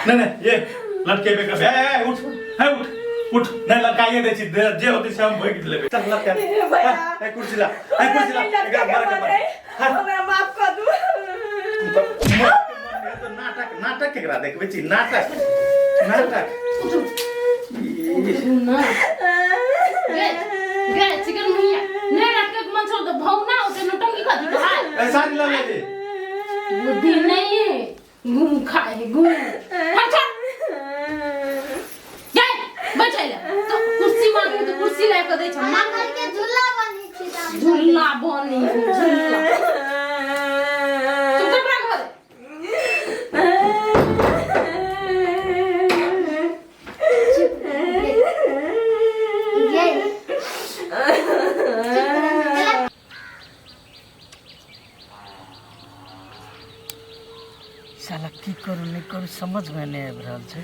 नहीं नहीं ये लटकेबे करबै। ए, ए, उठ हे, उठ उठ। नहीं लटकाइए दै छी, जे होतै से हम भोगि लेबै। चल लटका। ए भैया। ए कुर्सी ला, ए कुर्सी ला। हमरा नहीं एकरा लटके मारे के मन मारे। है। हमरा माफ कर दू। तऽ नाटक नाटक केकरा देखबै छी? नाटक नाटक। ना गे गे चिकन मुहिया नहीं लटके के मन छौ तऽ भौना होते नौटंकी कथी के है? ए साड़ी ला ले जी। बुद्धि नहीं है, गुम खाए गुम। हट छोड़ गए बचै ले तो कुर्सी मांगे तो कुर्सी ला के दै छ मांग। के झूला बनी छी तऽ हम। झूला बनी झूला। चुप चुप राख दे। ये चुप करा। साला की करू नहि करू समझमे नहि आबि रहल छै।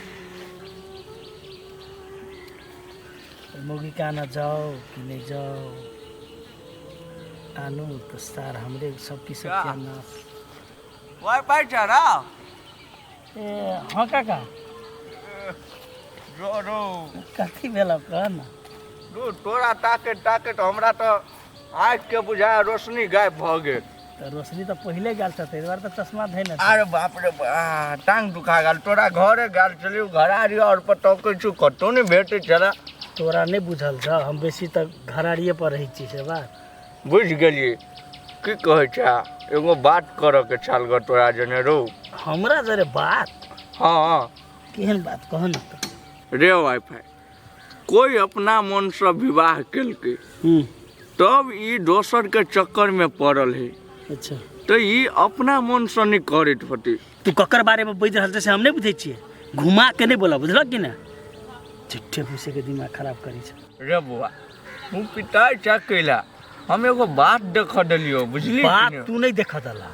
मौगी के आना जाओ कि नहि जाओ? आनू तऽ सार हमरे सब किछु सत्यानाश। वाईफाई चढ़ा। ए हाँ काका। रो रो। कथी भेल कह ने? रो तोरा ताकत ताकत हमरा तऽ आँखिके बुझाय रोशनी गायब भऽ गेल। तऽ रोशनी तऽ पहिले गेल छ, ताहि दुआरे तऽ चश्मा धैने छ। अरे बाप रे बा, टांग दुखा गेल। तोरा घरे गेल छलियौ, घरारी आओर पर तकै छी, कतहु नहि भेटै छलै। तोरा नहि बुझल छ, हम बेसी तऽ घरारिए पर रहै छी से बात। बुझि गेलियै। की कहै छ, एगो बात करऽके छल ग तोरा जने रौ। हमरा जरे बात? हँ। केहन बात कह ने तऽ। रे वाईफाई, कोई अपना मनसँ विवाह केलकै तब ई दोसरके चक्करमे पड़ल है। अच्छा। तऽ ई अपना मनसँ नहि करैत होतै। तू ककर बारेमे बाजि रहल छै से हम नहि बुझै छियै। घुमा के नहि बोला, बुझलक कि नहि? झूठे फूसे के दिमाग खराब करै छै। रे बौआ, तू पिताइ छ कैला? हम एगो बात देख देलियौ, बुझली कि बात? नहि? तू नहि देख देला,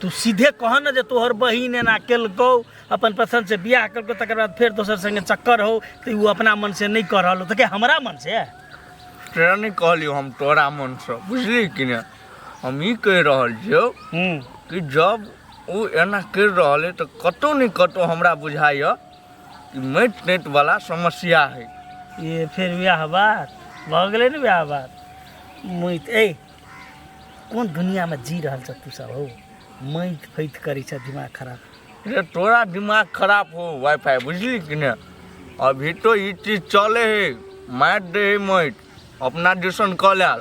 तू सीधे कह ने जे तोहर बहिन एना केलकौ, अपन पसंद से बियाह केलकौ, तकर बाद फेर दोसर संगे चक्कर हो, तऽ ओ अपना मन से नहि कऽ रहल हो, तऽ के हमरा मन से? से नहि कहलियौ हम तोरा मनसँ, बुझली कि नहि? हम ई कहि रहल छियौ कि जब ओ एना करि रहल है तऽ कतहु ने कतहु हमरा बुझाइए कि माटि ताटि वाला समस्या है। ये फेर वएह बात भऽ गेलै ने, वएह बात माटि। ए कोन दुनियामे जी रहल छ तू सब हौ? माटि फैत करै छ, दिमाग खराब। रे तोरा दिमाग खराब हो वाईफाई, बुझली कि नहि? अभी तो ई चीज चले है, मारि दे है माटि, अपना दिसन कऽ लायल।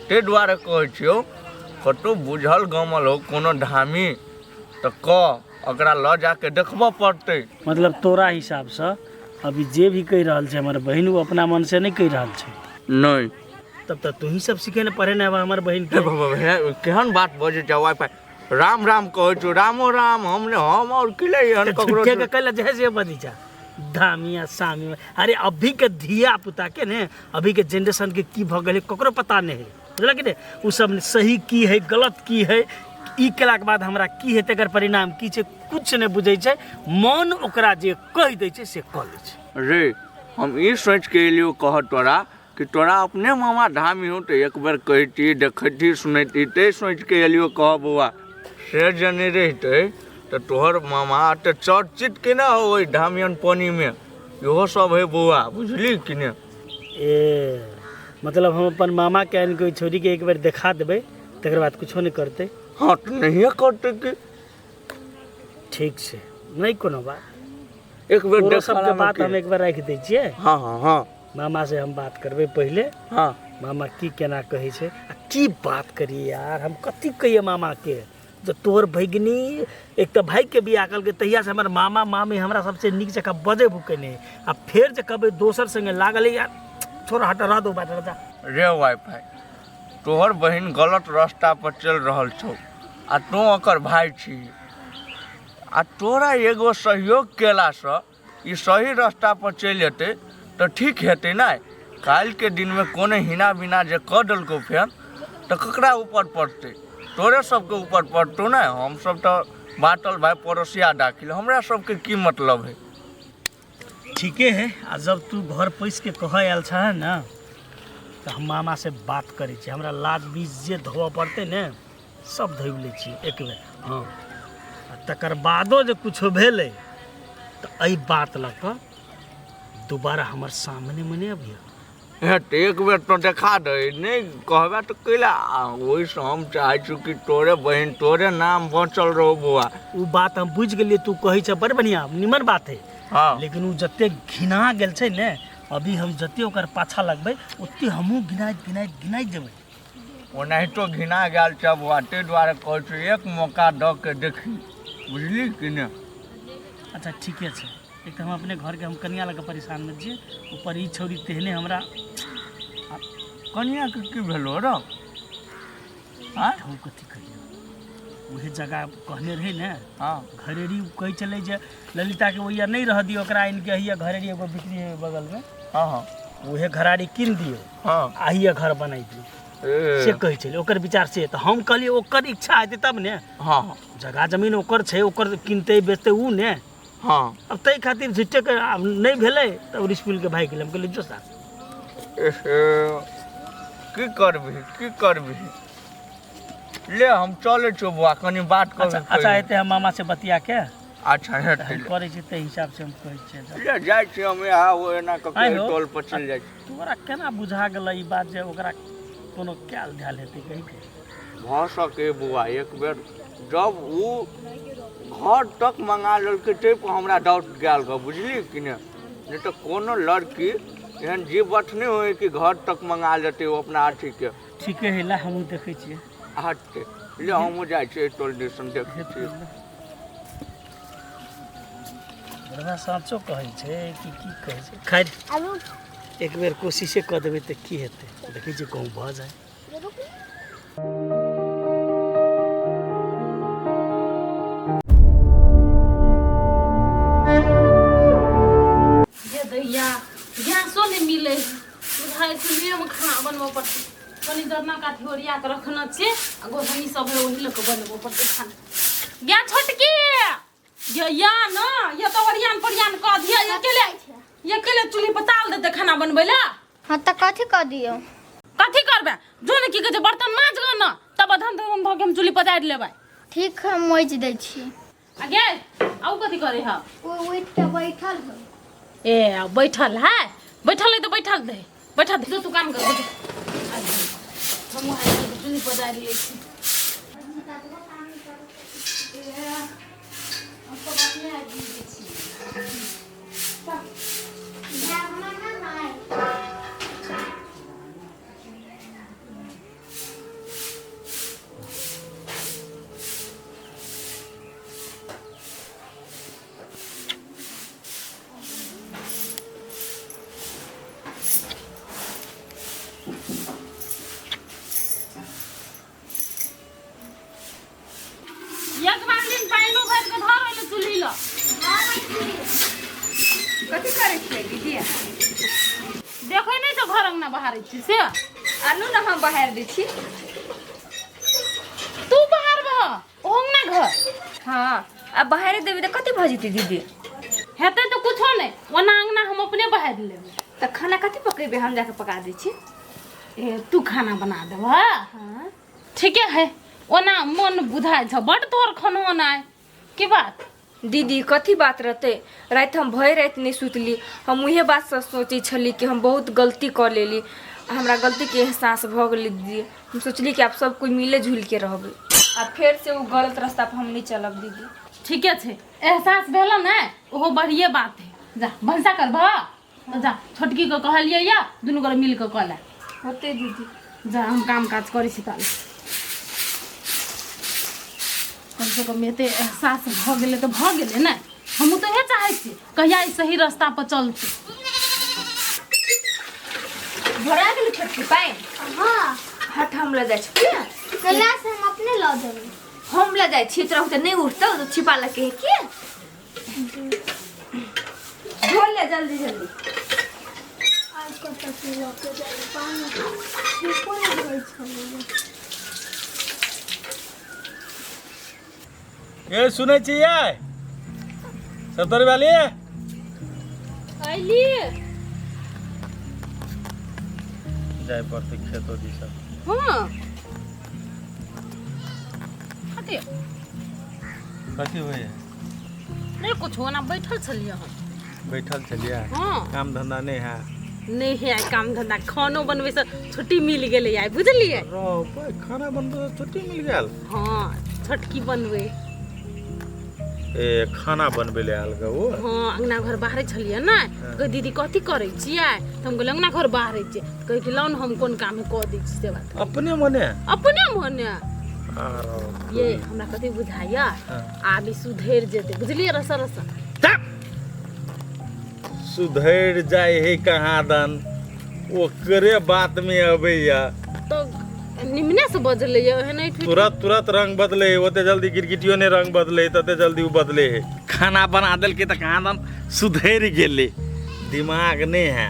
ताहि दुआरे कहै छियौ, कतहु बुझल गमल हो कोनो धामी तऽ कह, ओकरा लऽ जाके देखबऽ पड़तै। मतलब तोरा हिसाबसँ अभी जे भी कहि रहल छै हमर बहिन, ओ अपना मन से नहि कहि रहल छै? नहि। तब तऽ तूही सब सीखे ने पढ़े ने हमर बहिन के। हे बाबा, हे, केहन बात बजै छै वाईफाई? राम राम कहै छौ, रामो राम। हम ने हम आओर की ले एहन ककरो। झूठे के कहले जे से बजी जा धामिया सामी। अरे अभी के धिया पुता के ने, अभी के जनरेशन के की भऽ गेलै ककरो पता नहीं है, बुझल कि नहीं? उ सब सही की है, गलत की है, ई केलाके बाद हमरा की हेतै, एकर परिणाम की छै, कुछ नहि बुझै छै। मन ओकरा जे कहि दै छै से कऽ लै छै। रे हम ई सोचि के एलियौ कह तोरा कि तोरा अपने मामा धामी हो तऽ एक बेर कहिती, देखैती, सुनैती, तै सोचि के एलियौ कह बौआ। से जे नहि रहितै तऽ तोहर मामा एते चर्चित केना हो ओहि धामियन पानिमे? इहो सब है बौआ, बुझली कि नहि? ए मतलब हम अपन मामाके आनि कऽ ओहि छौड़ीके एक बेर देखा देबै, तकर बाद कुछो नहि करतै? हँ, तऽ नहिए करतै की? ठीक छै, नहि कोनो बात। एक बेर तोरो देखला सबके मे बात की? हम एक बेर राखि दै छियै। हँ हँ हँ। मामा से हम बात करबै पहिले। हँ। मामा की केना कहै छै आ की बात करियै यार, हम कथी कहियै मामाके जे तोहर भगिनी एक तऽ भाइके बियाह केलकै, तहियासँ हमर मामा मामी हमरा सबसँ नीक जकाँ बजै भुकै नहि, आ फेर जे कहबै दोसर सङ्गे लागल है। यार छोड़, हट, रह दो बात, रह जा। रे वाईफाई, तोहर बहिन गलत रास्ता पर चलि रहल छौ आ तोँ ओकर भाय छी, आ तोरा एगो सहयोग केलासँ ई सही रास्ता पर चलि एतै तऽ ठीक हेतै ने? काल्हिके दिनमे कोनो हिना बिना जे कऽ देलकौ फेर तऽ ककरा ऊपर पड़तै? तोरे सबके ऊपर पड़तौ ने। हमसब तऽ बाटल भाय पड़ोसिया दाखिल, हमरा सबके की मतलब है? ठीके है। आ जब तू घर पैस के कह आयल छह ने तऽ हम मामा से बात करै छी। हमरा लाज बीज जे धोअ पड़तै ने सब धोबि लै छियै एक बेर। हँ, आ तकर बादो जे कुछो भेलै तऽ एहि बात लऽ कऽ दोबारा हमर सामनेमे नहि अबियौ। हे तऽ एक बेर तो देखा दे, नहि कहबे तऽ कैला। ओहिसँ हम चाहै छी कि तोरे बहिन तोरे नाम बचल रहो बौआ। ओ बात हम बुझि गेलियै, तू कहै छ बड़ बढ़िआँ निमन बात है। हाँ। लेकिन ओ जते घिना गेल छै ने, अभी हम जते ओकर पाछा लगबै ओते हमहूँ घिनाइत घिनाइत घिनाइत जेबै। ओनाहितो घिना गेल छै बौआ, ताहि दुआरे कहै छी एक मौका दऽ के देखी, बुझली कि नहि? अच्छा ठीके छै। एक तऽ हम अपने घरके हम कनिया लऽ कऽ परेशानमे छियै, ऊपर ई छौरी तेहने हमरा। कनियाके की भेलो रौ? आँय? हम कथी कहियौ, उहे जगह कहने रहै ने। हाँ। घरेरी कहै छलै जे ललिताके ओहिया नहि रह दियौ, ओकरा आनिके हैया घरेरी एगो बिक्री है बगलमे। हाँ हाँ। उहे घरारी कीन दियौ। हाँ। आ हैया घर बनाइ दियौ से कहै छलै, ओकर विचार से। तऽ हम कहलियै ओकर इच्छा हेतै तब ने। हाँ हाँ। जगह जमीन ओकर छै, ओकर किनतै बेचतै ओ ने। हाँ। अब ताहि खातिर झूठेके आब नहि भेलै तऽ रिस्कुलके भागि गेलै। हम कहलियै जो साथ। की करबही की करबही, ले हम चलै छियौ बौआ, कनि बात कर। अच्छा अच्छा हेतै, हम मामा से बतिया के। अच्छा हेतै, हम करै छी ताहि हिसाब से हम कहै छियै। ले जाइ छी हम, यहाँ ओ एना कऽ के टोल पर चलि जाइ छी। तोरा केना बुझा गेलै ई बात जे ओकरा कोनो कयल धयल हेतै कहि के? भऽ सकै बौआ, एक बेर जब ओ घर तक मंगा लेलकै ताहि पर हमरा डाउट गेल गऽ, बुझली कि नहि? नहि तऽ कोनो लड़की एहन जीवट नहि होइ कि घर तक मंगा लेतै ओ अपना अथीके। ठीके है, ला हमहूँ देखै छियै। हटतै, ले हमहूँ जाइ छियै टोल दिसन देखै छियै। बड़ा साँचो कहै छै कि की कहै छै। खैर एक बेर कोशिशे कऽ देबै तऽ की हेतै, देखै छियै कहूँ भऽ जाय। ये दैया गैसो नहि मिलै बुझाइ चूल्हिएमे खाना बनबऽ पड़तै। कनि जरना काठी ओरिया कऽ रखने छियै आ गोधनी सब है ओही लऽ कऽ बनबऽ पड़तै खाना। गे छोटकी ये या न ये तऽ ओरियान पोरियान कऽ दिअ, अकेले अकेले चूल्ही पर ताल देतै खाना बनबै लए। हाँ तऽ कथी कऽ दियौ? कथी करबै, जो ने की कहै छै बर्तन माँज गऽ न, तब धन धन धऽ के हम चूल्ही पजारि लेबै। ठीक है, हम मोजि दै छी। आ गे आउ कथी करे ह? ओ उठि कऽ बैठल है। ए बैठल है, बैठल है तऽ बैठल दे, बैठल दे, जो तू काम कर। हम चूल्ही पजारि लै छी। एक बाल्टीन पानिओ भरि कऽ धर ओहिमे चूल्ही लग। कथी करै छियै दीदी? देखै नहि छौ घर अंगना बहारै छी से? आनू ने हम बहारि दै छी। तू बहारबह ओ अंगना घर? हाँ, आ बहारि देबै तऽ कथी भऽ जेतै दीदी? हेतै तऽ कुछो नहि, ओना अंगना हम अपने बहारि लेबै। तऽ खाना कथी पकेबै? हम जाकऽ पका दै छी। ए तू खाना बना देबह? हाँ ठीके है, ओना मन बुझाइ छौ बड तोहर खाना आइ, की बात? दीदी कथी बात रहतै, राति हम भरि राति नहि सुतली। हम उहे बात सब सोचै छली कि हम बहुत गलती कऽ लेली, हमरा गलतीके एहसास भऽ गेलै दीदी। हम सोचली कि आब सब कोइ मिले जुलिके रहबै आ फेर से ओ गलत रास्ता पर हम नहि चलब दीदी। ठीके छै, एहसास भेल ने ओहो बढ़िए बात है। जा भनसा करबह तऽ जा, छोटकी के कहलियै या दुनू गोरे मिल कऽ कऽ ले। होतै दीदी। जा हम काम काज करै छी ताले। कमसँ कम एते एहसास भऽ गेलै तऽ भऽ गेलै ने, हमहूँ तऽ इएह चाहै छी कहिया ई सही रास्ता पर चलतै। भरा गेलै छोटकी पानि? हाँ। हट हम लऽ जाइ छी। किया? कैला से हम अपने लऽ जेबै। हम लऽ जाइ छी, तोरा तऽ नहि उठतौ तऽ छिपा लके है किया? धो ले जल्दी जल्दी। आज कतऽ से लऽ के जाइ पानि, छिपो नहि होइ छलै। ए सुनै छियै सत्तर वाली? अयली। जाय पड़तै खेतो दिस। हाँ कथी कथी होइए? नहि कुछो, ओना बैठल छलियै हम। बैठल छलियै? हाँ। काम धंधा नहि है? नहि है आइ काम धंधा, खानो बनबै से छुट्टी मिल गेलै आइ, बुझलियै? रो खाना बनबै से छुट्टी मिल गेल? हाँ, छोटकी बनबै। ए खाना बनबै ले आयल गे ओ? हाँ, अंगना घर बाहरे छलियै ने, कहै दीदी कथी करै छियै, तऽ हम कहलियै अंगना घर बाहरे छियै, तऽ कहै कि लाउ ने हम कोन काम है कऽ दै छी, से बात। अपने मने? अपने मने। आरो ये हमरा कथी बुझाइया, आब ई सुधरि जेतै, बुझलियै? रस रस सुधरि जाइ है कहाँ दन, ओकरे बात में अबैया। तऽ निमने से बजलै एहन नहीं। तुरंत तुरंत रंग बदले है, ओते जल्दी गिरगिटियो ने रंग बदले तते जल्दी उ बदले है। खाना बना देलकै तऽ कहाँ दन सुधरि गेलै, दिमाग नहीं है।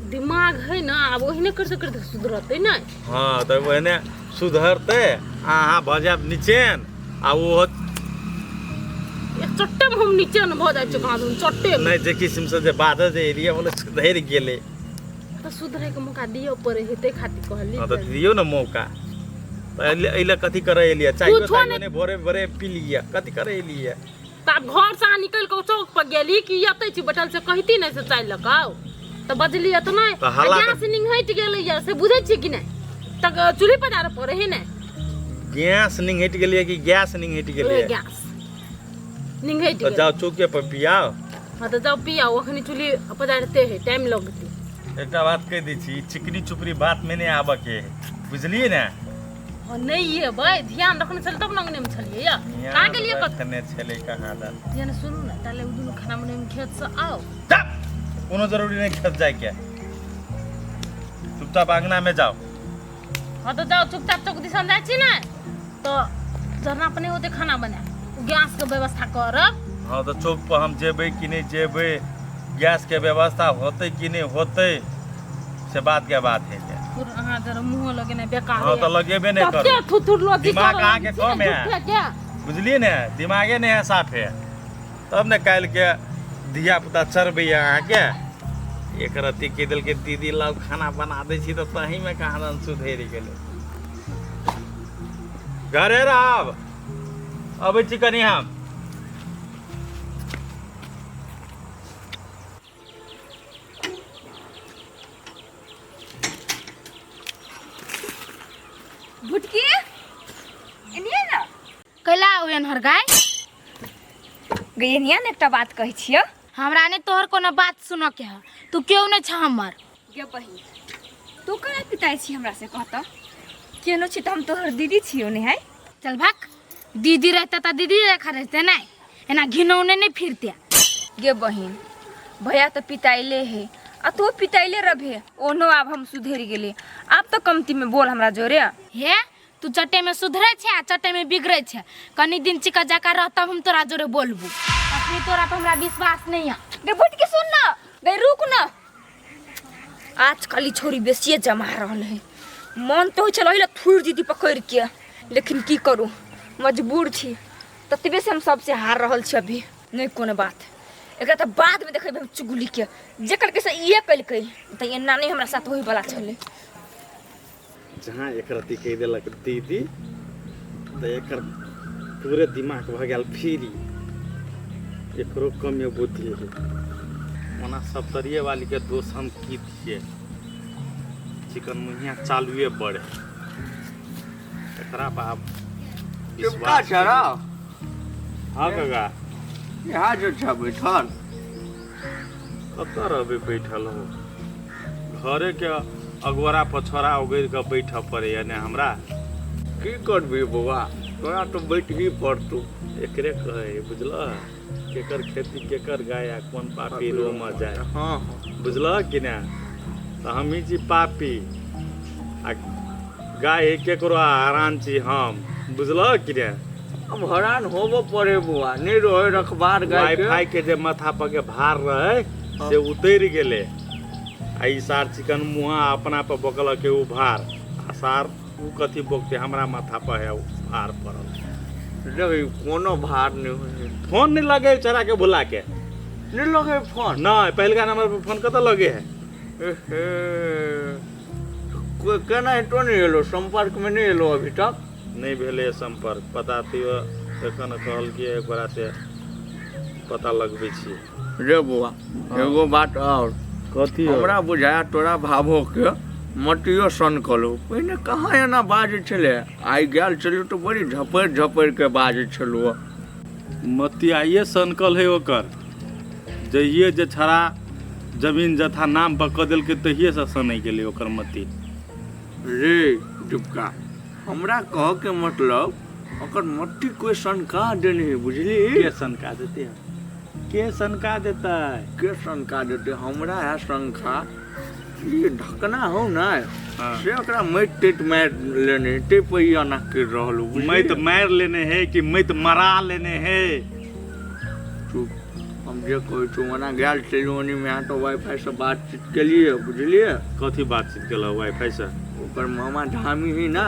दिमाग है ना, आब ओहिने करते करते सुधरतै ने। हाँ तऽ ओहने सुधरतै, अहाँ भऽ जायब निचेन आ ओहो। एक चट्टे में हम नीचे न भऽ जाइ छियै, कहाँ दन चट्टे में। नहीं जे किस्म से जे बाजऽ जे एलियै बोले सुधरि गेलै। तऽ सुधरै के मौका दिअ पड़ै है, ताहि खातिर कहली। हाँ तऽ दियौ ने मौका। तऽ एहि लए कथी करै एलियै? चाय कुछो नहि। नहि, भोरे भोरे पी लिअ, कथी करै एलियै? तऽ आब घर से अहाँ निकलि कऽ चौक पर गेली कि एतै छी बैठल, से कहिती नहि से चाय लऽ कऽ आउ, तऽ बजलियै तऽ नहि। तऽ हल्ला आ गैस निंघटि गेलैया से बुझै छियै कि नहि? तऽ चूल्ही पजारऽ पड़ै है ने। गैस निंघटि गेलियै कि गैस निंघटि गेलियै? गैस निंघटि तऽ गेलै। जाउ चौके पर पियाउ। हाँ तऽ जाउ पियाउ, अखनी चूल्ही पजारिते है, टाइम लगतै। एकटा बात कहि दै छी, चिकनी चुपड़ी बात में नहि आबऽ के है, बुझलियै ने? हाँ, नहि एबै, ध्यान रखने छलै तब ने अंगने मे छलियै या। कहाँ गेलियै कतऽ? रखने छलै कहाँ दन। ध्यान सुनू ने, ताले उ दुनू खाना बनबै खेत से आउ। जा, कोनो जरूरी नहि खेत जाइके, चुपचाप अंगना में जाओ। हाँ तऽ जाउ चुपचाप चौक दिसन जाइ छी ने तऽ जरना पर नहि होतै खाना बनाए, उ गैस के व्यवस्था करब। हाँ तऽ चौक पर हम जेबै कि नहि जेबै, गैस के व्यवस्था होतै कि नहि होतै, से बात के बात है के। फिर अहाँ जरा मुँह लगेनाइ बेकार। हाँ तऽ लगेबे नहि तते करू। थुथुर लोजी दिमाग करऽ अहाँके लगै छी कम ने, है। झूठे के। बुझलियै ने, दिमागे नहि है साफे, तब ने काल्हि के धिया पुता चरबैया अहाँके। एक रत्ती कहि देलकै दीदी लाउ खाना बना दै छी, तऽ तहीमे कहाँ दन सुधरि गेलै। घरे रहब, अबै छी कनि हम। भुटकी एनिये ने। कैला आउ एनहर गाय? गे एनिया ने, एकटा बात कहै छियौ। हमरा नहि तोहर कोनो बात सुनऽ के है, तू केओ नहि छ हमर। गे बहिन, तू केना पिताइ छी हमरा से कहत? केनो छी तऽ हम तोहर दीदी छियौ ने है। चल भाग, दीदी रहते तऽ दीदी रेखा रहते, नहि एना घिनौने नहि फिरते। गे बहिन, भैया तऽ पिताइले है आ तू पिताइले रभे, ओनो आब हम सुधरि गेली, आब तऽ कमती में बोल हमरा जोरे। हे तू चटे में सुधरे छै आ चटे में बिगड़े छै, कनी दिन चिका जका रह तब हम तोरा जोरे बोलबू, अखनी तोरा पर हमरा विश्वास नहीं है। गे भुटकी सुन ना, गे रुक ना। आजकल ई छोरी बेसिए जमा रहल है, मन तो होइ छल ओहि थूर दीदी पकड़ के, लेकिन की करू, मजबूर छी, ततबे से हम सबसे हार रहल छी अभी। नहीं कोनो बात, एकरा तऽ बाद में देखेबै हम चुगली के, जे कलकै से इहे कलकै, तऽ एना नहीं हमरा साथ होय वाला छलै। जहाँ एक रत्ती कहि देलक दीदी तऽ एकर पूरे दिमाग भऽ गेल फ्री, एकरो कमे बुद्धि है। ओना सप्तरिये वाली के दोष हम की दिए, चिकन मुहिया चालुए बड़े एकरा पर आब चुपका विश्वास। छड़ा। हाँ काका। यहाँ जो छ बैठल? कतऽ रहबै बैठल हो, घरे के अगोरा पछोरा उगड़ि कऽ बैठऽ पड़ैया ने हमरा। की करबी बौआ, तोरा तो बैठ ही पड़तौ। एकरे कहै बुझलह, केकर खेती केकर गाय आ कोन पापी रोम जाय। हाँ हाँ। बुझलह कि ने, तऽ हमही छी पापी आ गाय है केकरो आ हरान छी हम, बुझलह कि ने? अब हरान होबो पड़े बौआ, नहीं रहे रखबार गाय के। वाईफाई के जे माथा पर के भार रहे से उतरि गेलै आ ई सार चिकन मुहा अपना पर बोकलक के उ भार, आ सार उ कथी बोकते, हमरा माथा पर है उ भार पड़ल। नहीं कोनो भार नहीं होई। फोन नहीं लगे चरा के बुला के। नहीं लगे फोन? नहीं, पहिलका नंबर पर फोन कतऽ लगे है। एहे, केना हेतो, नहीं एलो संपर्क में, नहीं एलो अभी तक? नहीं भेलै संपर्क, पता तैयो एखन कहलकै एक गोरा से पता लगबै छियै। रे बौआ, एगो बात आओर। कथी? हमरा बुझाया तोरा भाभो के मटियो सनकल हो। पहिने कहाँ एना बाजै छलै, आइ गेल छलियौ तऽ बड़ी झपड़ि झपड़ि के बाजै छलौ। मतियाइए सनकल है ओकर, जहिए जे छड़ा जमीन जथा नाम पर कऽ देलकै तहिएसँ सनकि गेलै ओकर मति। रे डिपका, हमरा कहऽ के मतलब ओकर मट्टी कोइ सनका देने है, बुझली? के सनका देते? के सनका देतै? के सनका देतै? हमरा है शंका, ई ढकना हो ने। हाँ। से ओकरा माटि ताटि मारि लेने है, ताहि पर ई एना करि रहल हो, बुझली? मैत मारि लेने है कि मैत मरा लेने है? चुप, हम जे कहै छी ओना। गेल छलियै ओनी में तऽ वाईफाई से बातचीत केलियै, बुझलियै? कथी बातचीत केलक वाईफाई से? ओकर मामा धामी ही ना,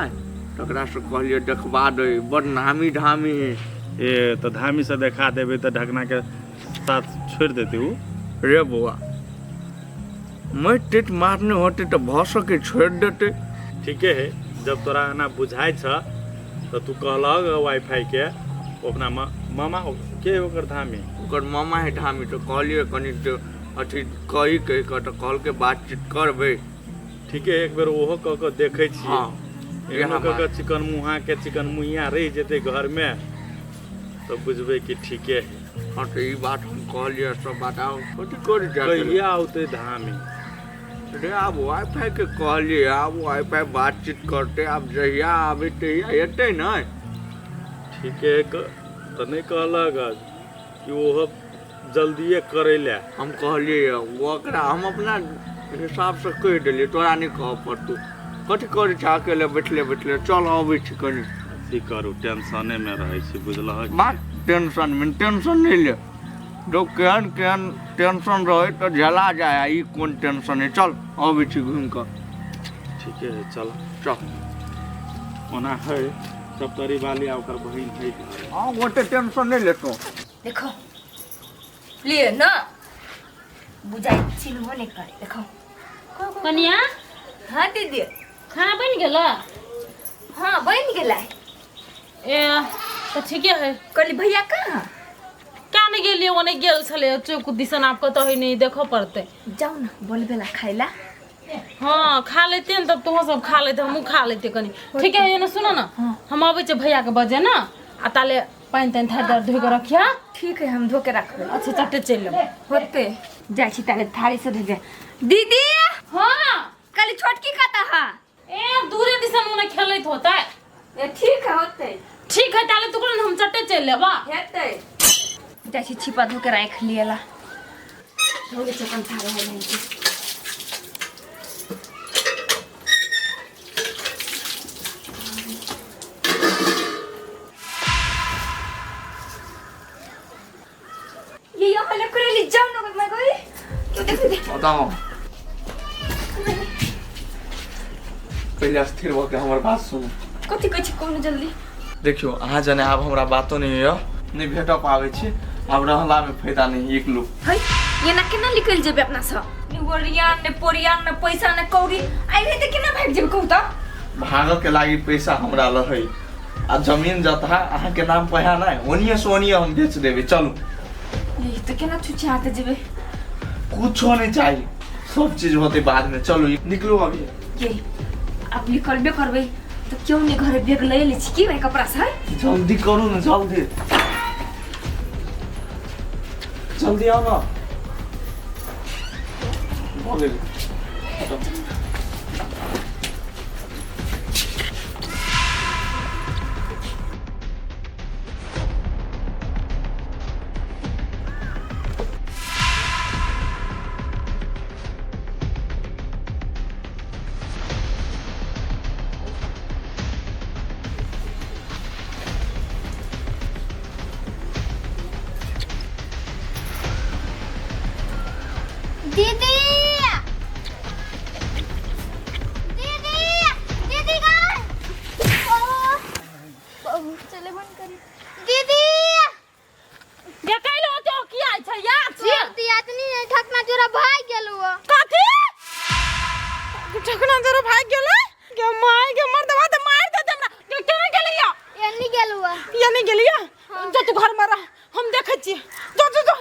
तकरासँ कहलियै देखबा दै, बड़ नामी धामी है। ए तऽ धामी से देखा देबै तऽ ढकना के साथ छोड़ि देतै उ? रे बौआ, माटि ताटि मारने होतै तऽ भऽ सकै छोड़ि देतै। ठीके है, जब तोरा एना बुझाइ छ तऽ तू कहलक वाईफाई के ओ अपना मामा के ओकर धामी? ओकर मामा है धामी, तऽ कहलियै कनि अथी कही कहि कऽ, तऽ कहलकै बातचीत करबै। ठीके, एक बेर ओहो कऽ कऽ देखै छियै। एहनो इएह कऽ कऽ बात। चिकन मुहा के चिकन मुहिया रहि जेतै घरमे तऽ बुझबै कि ठीके है। हँ, तऽ ई बात हम कहलियै, सब बात। आब कथी करै छै? कहिया औतै धामी? रे, आब वाईफाई के कहलियै, आब वाईफाई बातचीत करतै। आब जहिया आबै तहिया एतै ने। ठीके है, तऽ नहि कहलक कि ओहो जल्दिए करै लए? हम कहलियै, ओकरा हम अपना हिसाबसँ कहि देलियै, तोरा नहि कहऽ पड़तौ। कथी करै छै अकेले बैठले बैठले? चल, अबै छी कनि। की करू, टेंशनेमे रहै छी, बुझलहक? बात टेंशनमे टेंशन नहि ले। जो केहन केहन टेंशन रहै तऽ झेला जाय, आ ई कोन टेंशन है? चल, अबै छी घुमि कऽ। ठीके है, चल। चल। ओना है सप्तरी वाली आ ओकर बहिन है घर। हँ, ओते टेंशन नहि लेतौ। देखो लिए ना, बुझाइ चिन्हबो नहि करे, देखो। कनिया। हाँ दीदी। खाना बनि गेल? हाँ, बनि गेलै। ए, तऽ ठीके है। कहली भैया कहाँ? क्या नहि गेलियै, ओने गेल छलै चौक दिसन, आब कतऽ है नहि देखऽ पड़तै। जाउ ने बोलबे ला खाइ ला। हाँ, खा लेते ने तब तुहो सब खा लेते, हमहूँ खा लेते कनि। ठीक है ने? सुनो ने, हम अबै छियै भैयाके बजे ने, आ ताले पानि तानि थारी दर धोइ कऽ रखिया। ठीक है, हम धो के रखबै। अच्छा, चटे चलि लेब। होते जाइ छी ताले थारी से धो। दीदी। हाँ। कहली छोटकी कतऽ है? ए, दूरे दिसन ओने खेलैत होतै। ए, ठीक है, होते। ठीक है, ताले तू ने हम चटे चलि लेब। हेतै, जाइ छी छिपा धो के राखि लियला। धो के चकन थारी है नहीं के। ये यहाँ ले जाओ ना, मैं कोई क्यों देख दे। बताओ, पहिले स्थिर भऽ के हमर बात सुनू। कथी कहै छी, कहू जल्दी। देखियौ, अहाँ जने आब हमरा बातो नहि होइए, नहि भेट पाबै छी। आब रहलामे फायदा नहि, निकलू। है, ये ना केना निकलि जेबै अपना सब? ने ओरियान ने पोरियान, ने पैसा ने कौड़ी, आइ रहे तऽ केना भागि जेबै, कहू तऽ? भागऽ के लागी पैसा हमरा लहै आ जमीन जथा अहाँके नाम पर है नहि, ओनिये से ओनिये हम बेच देबै। चलू। ये तऽ केना छुच्छे हाथे जेबै? कुछो नहीं चाहिए, सब चीज होते बाद में। चलू, निकलू अभी। ये आब निकलबे करबै तऽ क्यों नहि घरे बैग लए लै छी की भाई कपड़ा से? जल्दी करू ने, जल्दी जल्दी आउ ना। भऽ गेल। दीदी, दीदी, दीदी गाय बहुत चले बंद करी दीदी। गे कैलो तो किया छै या छी? तोर दियादनी ने ढकना जोरा भाग गेलौ। कथी, ठकना जरा भाग गेलै? गे माय गे, मर्दवा तऽ मारि देतै हमरा। गे, केना गेलैया? एन्नी गेलौ। या नहि गेलिया? जो तू घर में रह, हम देखै छियै। जो जो जो।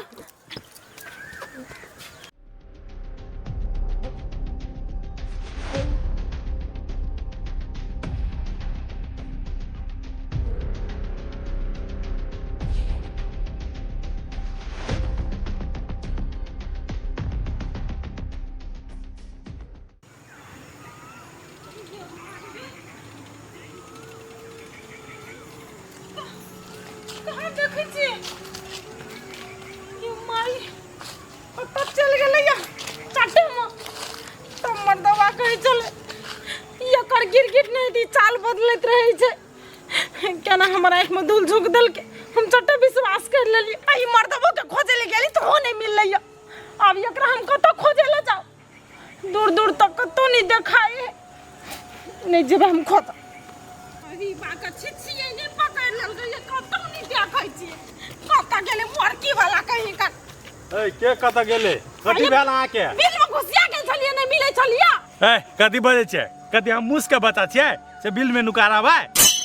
रहै छलै। एकर गिरगिट नहि दी चाल बदलैत रहै छै। केना हमर आँखिमे धूल झोंक देलकै, हम चट्टे विश्वास कर लेलियै। आ ई मर्दबो के खोजे ले गेली तऽ हो नहि मिललै। आब एकरा हम कतऽ खोजे ले जाउ? दूर दूर तक कतौ नहि देखाइ है। नहि जेबै हम खोजऽ। अरे बाका छिछिए नहि पकड़ि लेलकै, ये कतौ नहि देखै छियै। कतऽ गेलै मोरकी वाला कहीं का? ए के कतऽ गेलै? कथी भेल अहाँके? बिल में घुसिया गेल छलियै, नहि मिलै छलियै। ए कथी बजै छै? कथी हम मूस के बच्चा छियै से बिल में नुका रहबै?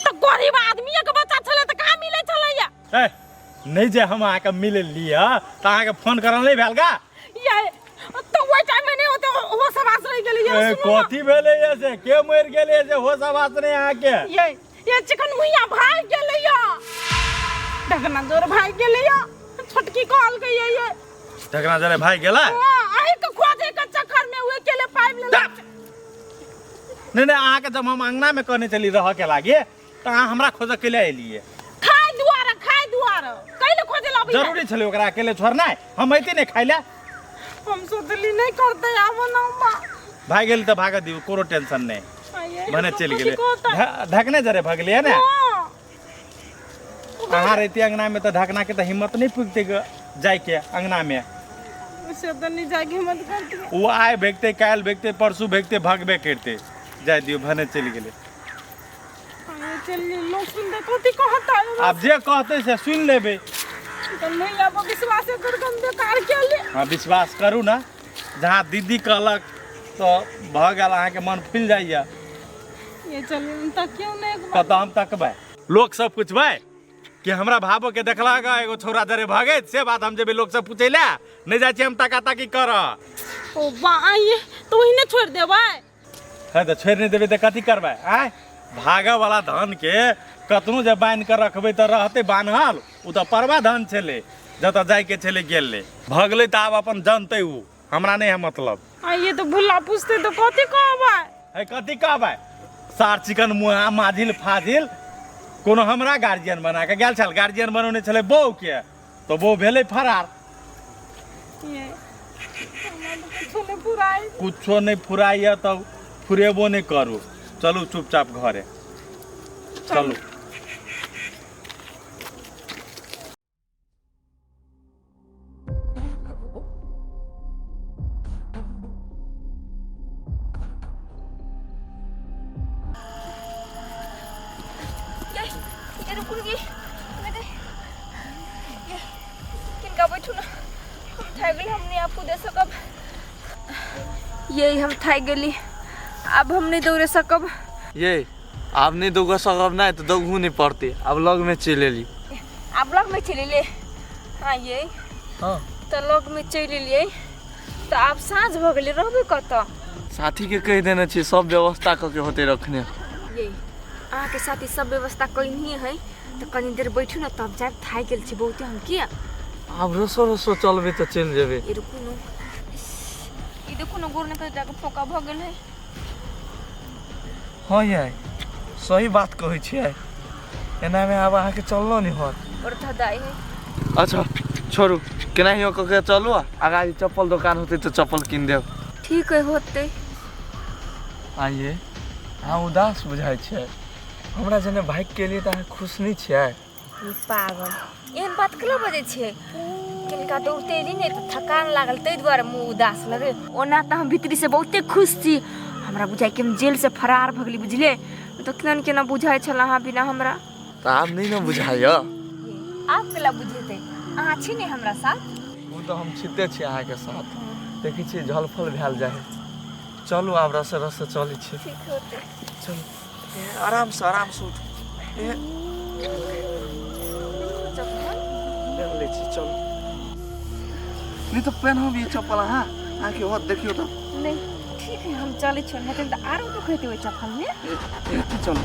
तऽ गरीब आदमी के बच्चा छलै तऽ कहाँ मिलै छलैया? ए नहि जे हम अहाँके मिल लिअ तऽ अहाँके फोन करल नहि भेल गा? ये तऽ ओहि टाइम में नहि होते, होश आवाज रहि गेलै। ये ए सुनू ना। कथी भेलै ये से के मरि गेलै से होश आवाज नहि अहाँके? ये चिकन मुइया भाग गेलै या, ढकना जोर भाग गेलै या, छोटकी कहलकै ये ये। ढकना जरे भाग गेलै? हां, आइ के खोजे के चक्कर में उहे केले पाइब लेलक। नहि नहि, अहाँके जब हम अंगना में कहने छली रह के लागे तऽ अहाँ हमरा खोजऽ के लिए एलियै। खाय दुआरे, खाय दुआरे कैले खोजे ला अबै? जरूरी छलै ओकरा अकेले छोड़नाइ? हम अइती नहि खाय लए? हम सोचली नहि करतै, आब ना माँ। भागि गेल तऽ भागऽ दियौ, कोनो टेंशन नहि। आइए, भने चलि गेलै। कथी कहतै? ढकने जरे भगलियै ने? हाँ। अहाँ रहितियै अंगना में तऽ ढकना के तऽ हिम्मत नहि पुगतै जाइके अंगना में। से तऽ नहि जाइके हिम्मत करतै। ओ आइ भेगतै, काल्हि भेगतै, परसू भेगतै, भगबे करतै। जाय दियौ, भने चलि गेलै। आइए, चलि गेलै, लोक सुनतै कथी कहतै? आब जे कहतै से सुनि लेबै। तऽ नहि आब विश्वासे कर हम बेकार केली। हँ, विश्वास करू ने, जहाँ दीदी कहलक तऽ भऽ गेल, अहाँके मन फुलि जाइए। ये चलू तऽ क्यों नहि एक बार कतऽ हम तकबै? लोक सब पुछबै कि हमरा भाबो के देखलक एगो छौड़ा जरे भगैत, से बात हम जेबै लोक सब पूछै लए? नहि जाइ छी हम ताका ताकी करऽ। ओ बा, आइए तऽ ओहिने छोड़ि देबै? है तऽ छोड़ि नहि देबै तऽ कथी करबै? आँय, भागऽ वाला धान के कतनो जे बान्हि कऽ रखबै तऽ रहतै बान्हल? ओ तऽ परवा धान छलै, जतऽ जाइके छलै गेलै, भगलै तऽ आब अपन जनतै ओ, हमरा नहि है मतलब। आइए तऽ भुल्ला पूछतै तऽ कथी कहबै? है कथी कहबै? सार चिकन मुहा माझिल फाजिल कोनो हमरा गार्जियन बना कऽ गेल छल? गार्जियन बनौने छलै बहू के, तऽ बहू भेलै फरार। ये हमरा तऽ कुछो नहि फुराइ। कुछो नहि फुराइए तब फुरेबो नहि करू। चलू चुपचाप घरे चलू। ये रुकू ने, ये किनका बैठू ना, हम थाकि गेली, हम नहीं आपको दे सकब। यही हम थाकि गेली, अब हम नहीं दौड़े सकब। ये आब नहि दौड़ सकब नहि तऽ दौड़ू नहि पड़तै, आब लगमे चलि एली। आप लग में चलि एलियै? हाँ ये। हँ। तऽ लग में चलि एलियै तऽ आब साँझ भऽ गेलै, रहबै कतऽ? साथीके कहि देने छियै, सब व्यवस्था कऽ के होतै रखने। ये अहाँके साथी सब व्यवस्था कैनही है तऽ कनी देर बैठू ने तब जायब, थाकि गेल छी बहुते हम। किया आब रसो रसो चलबै तऽ चलि जेबै। ये रुकू ने, ई देखू ने, गोर ने कते फोका भऽ गेल है। हँ यै, सही बात कहै छियै, एनामे आब अहाँके चललो नहि होत। और धदाइ है। अच्छा छोड़ू, केनाहियो कऽ के चलू, आगाँ चप्पल दोकान होतै तऽ चप्पल कीन देब। ठीक है, होतै। आइए अहाँ उदास बुझाइ छियै, हमरा जेना भागि के एलियै तऽ अहाँ खुश नहि छियै? ई पागल, एहन बात केना बजै छियै? किनका दौड़ते एली ने तऽ थकान लागल, ताहि दुआरे मुँह उदास लगे। ओना तऽ हम भीतरी से बहुते खुश छी। हमरा बुझाइ कि हम जेल से फरार भऽ गेली, बुझलियै? तऽ केना केना बुझाइ छल अहाँ बिना हमरा। तऽ आब नहि ने बुझाइया? आब केला बुझेतै, अहाँ छी ने हमरा साथ। ओ तऽ हम छिते छी अहाँके साथ। देखै छियै झलफल भेल जाइ है। चलू आब रसे रसे चलै छी। ठीक होतै। चलू, आरामसँ आरामसँ उठू। ए पेन लै छी, चलू। नहि तऽ पेनहब ई चप्पल अहाँ, अहाँके होत देखियौ तऽ। नहि, ठीक है, हम चलै छी, नहि तऽ आरो दुख हेतै ओहि चप्पलमे। एते चलू।